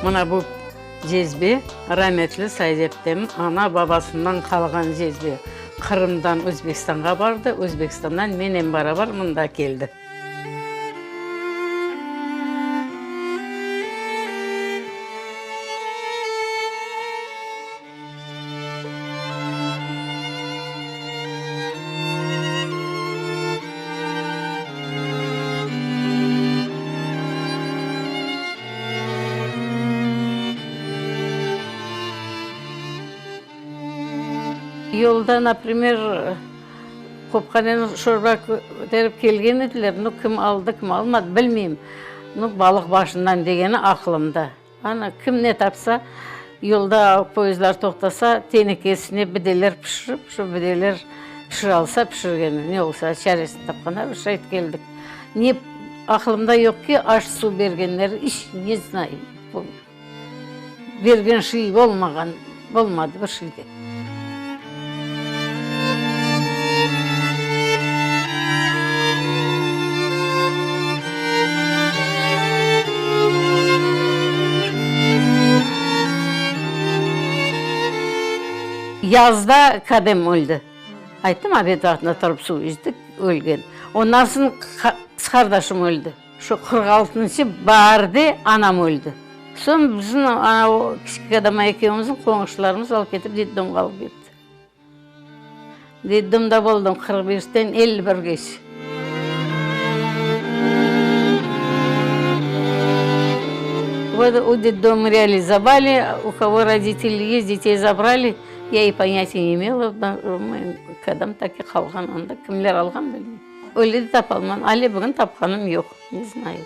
Mına bu cezbe rametli Saideptemniñ ana-babasından qalğan cezbe. Qırımdan Özbekistanğa bardı, Özbekistandan menen barabar mında keldi. Yolda, naprimer, qopqanen şorba köterip kelgen ediler, nu, kim aldı, kim almadı, bilmeyim. Nu, balıq başından degeni aqılımda. Ana, kim ne tapsa, yolda poyezdlar toqtasa, tenekesine bideler pişirip, şu bideler pişire alsa, pişirgeni, ne olsa, çaresini tapqanlar, şayt keldik. Ne, aqılımda yoq ki, aş-suv bergenleri, iç ne znayım, bergen şey olmağan, olmadı bir şey de. Yazda kadem öldi. Ayttım, obed vaqtında turıp suv içtik, ölgen. Ondan soñ qız qardaşım öldi. Şu 46-ncı baarde anam öldi. Soñ bizim ana o kiçik kadama ekevimizniñ qoñşularımız alıp ketip detdomğa alıp ketti. Detdomda boldım 45-ten 51-geç. Вот o detdom realizovali, u kogo roditeli est, detey zabrali, ya i ponâtiya ne imela, kadam tak i qalğan anda, kimler alğan bilmeyim. Öyle de tapalman, ale bugün tapqanım yoq, ne znayu.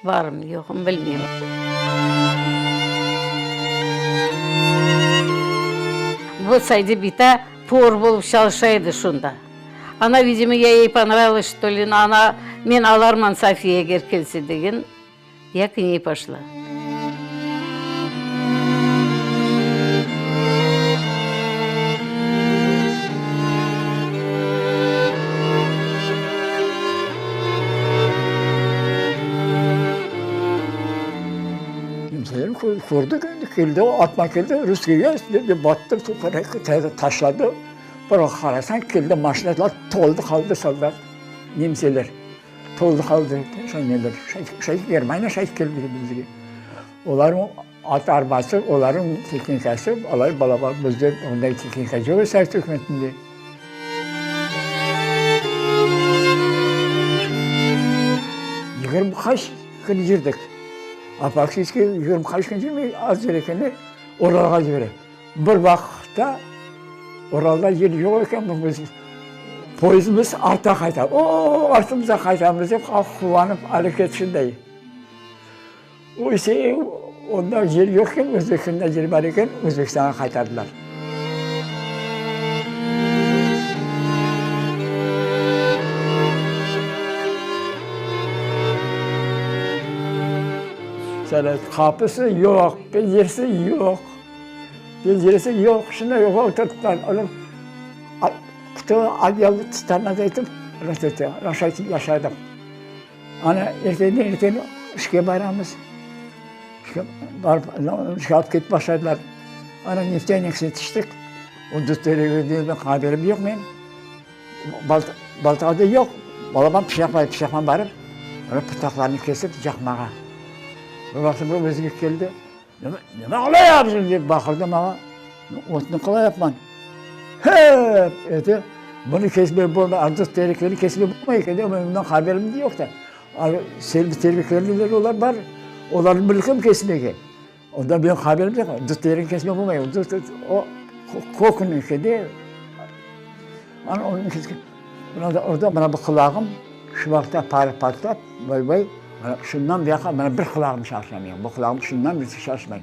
Barmı, yoqmı bilmeyim. Bu Sayde bita povar bolıp çalışa edi şunda. Ana, vidimo, ya ey ponravılos, çto li, ana, men alarman Safiye eger kelse degen, ya k ney poşla. Kimseleri kördik endi, keldi, atma keldi, Rusiyege dedi, battı, taşladı. Bir qarasañ, keldi maşinalar toldı qaldı soldat, nemseler. Toldı qaldı, şay neler, şay Germaniya şay keldi bizge. Olarnıñ at arbası, olarnıñ tehnikası, alay balaban, bizde onday tehnika yoq edi Sovet ükümetinde. 20 qaç kün yürdik. A faktiçki 20 qaç kün yürmey, az yer eken de, Uralğa yürip. Bir vaqıtta Uralda yer yoq eken, biz poyezdimiz artta qayta. O, artımıza qaytamız dep quvanıp areket şunday. O ise onda yer yoq eken, Özbekistanda yer bar eken, Özbekistanğa qaytardılar. Qapısı yoq, penceresi yoq. Penceresi yoq, şunday oturttılar. Onı qutu adyalnı tıslarına etip, raşaytıp yaşadıq. Ana erteden erten işke baramız. İşke barıp, işke alıp ketip başladılar. Ana neftyanik yetiştik. O dut teregi haberim yoq menim. Balta da yoq. Balaban pışaq bar, pışaqman barıp, ana pıtaqlarını kesip yaqmağa. Bir vaqıt bir özbek keldi. Nima qılayapsıñ dep baqırdı maña. Otnı qılayapman. Hep eti, bunı kesmey bolmay, artıq tereklerni kesmey bolmay eken de, men bundan haberim de yoq da. Selbi tereklerni de olar bar, olarnı bilgim kesmege. Ondan benim haberim yoq, dut teregini kesmey bolmay, dut o kökün eken de. Ana onı kesken. Mına da orada mına bu qulağım şu vaqıtta patlap, vay-vay, mına şundan bu yaqqa mına bir qulağım çalışmay menim, bu qulağım şundan birisi çalışmay.